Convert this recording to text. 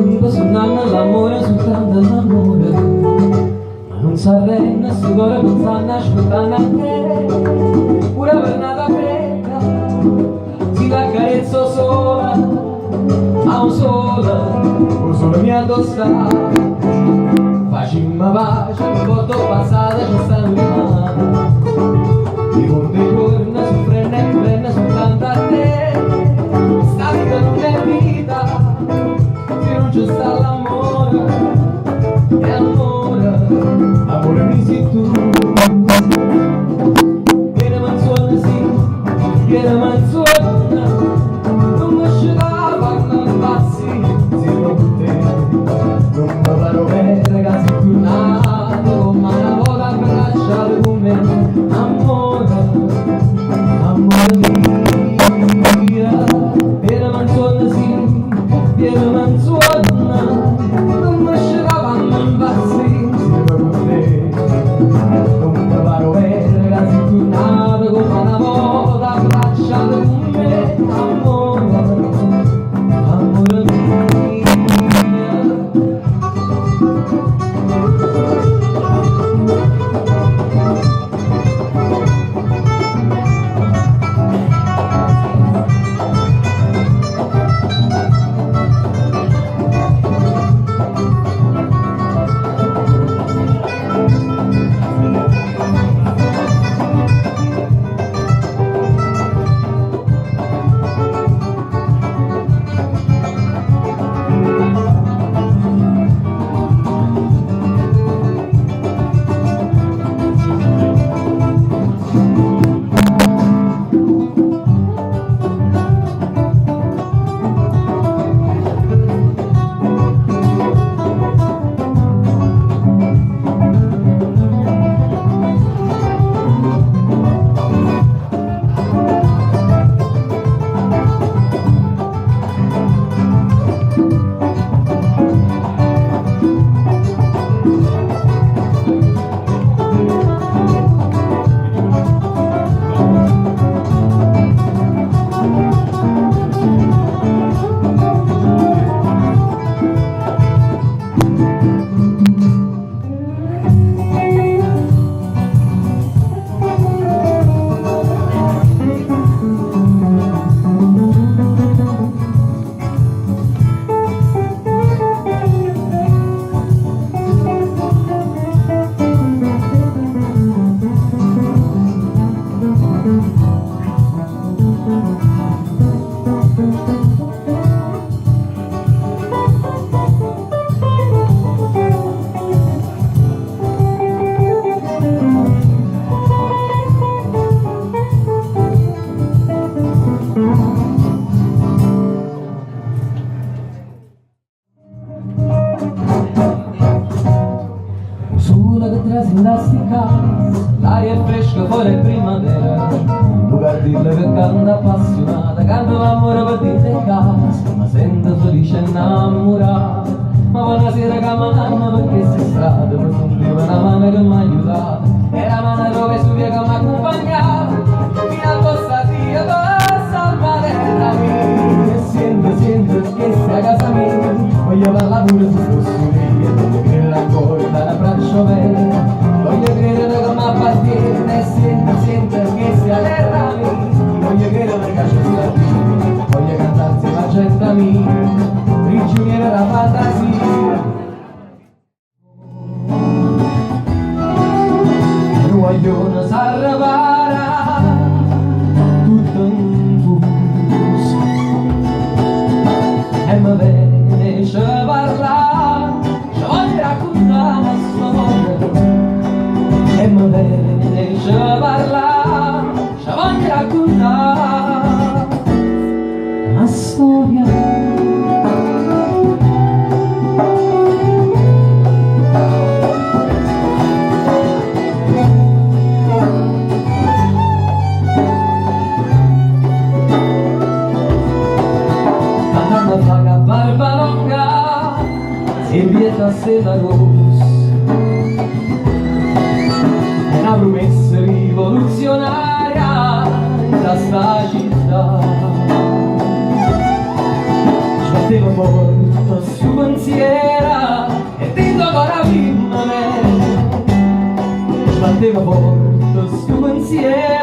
Sempe sunnanno l'ammore, sultanto l'ammore. Ma nun s'arrenne 'stu core pensanno aspettanno a te. Pure 'a vernata fredda, si t'accarezza 'o sole, ma 'o sole, 'o sole mio addò sta? Facimmo pace, me porta 'o passato ce sta nu dimane. I' conto 'e juorne suffrenno e murenno sultanto a te. Sta vita nun è vita si nun ce sta l'ammore. E ammore, ammore mio si tu. Vieneme 'nzuonno sì, vieneme 'nzuonno. Nun me scetà, famme 'mpazzì 'nzieme cu te. Nun me pare overo ca si turnata comm' a na vota abbracciata cu me. Ammore, ammore mio. Vieneme 'nzuonno sì, vieneme 'nzuonno. Nun me scetà, famme 'mpazzì 'nzieme cu te. Nun me pare overo ca si turnata comm' a na vota abbracciata cu me. Ammore, ammore mio. O sole che trase 'int'a 'sti case, l'aria è fresca fore è primmavera, nu cardillo che canta appassionato, canta l'ammore pe dint' 'e case, me sento felice e 'nnammurato, ma po' 'na sera cammenanno pe chesti strade, me sentevo 'na mano che m'aiutava, era 'a mano d' 'o Vesuvio che m'accumpagnava, fino a po' sta via pe salva terra mia. E siente, siente, chesta è 'a casa mia, voglio parlà pure si fosse sul'io, voglio credere ancora 'int'a n'abbraccio vero, voglio credere che m'appartiene, e siente, siente, chesta è 'a terra mia, voglio credere ca ce sta Dio, voglio cantà 'nzieme 'a genta mia, prigioniero d' 'a fantasia. Nu guaglione s'arrepara tutto 'nfuso e me vene 'e ce parlà, ce voglio raccuntà 'na storia e me vene 'e ce parlà, ce voglio raccuntà 'na storia. Tant'anne fa c'a barba longa e 'mpietto 'a stella rossa e 'na prumessa rivoluzionaria 'int'a 'sta città. Sbatteva forte. Stu pensiero e dint' 'o core 'a primmavera. Sbatteva forte stu pensiero.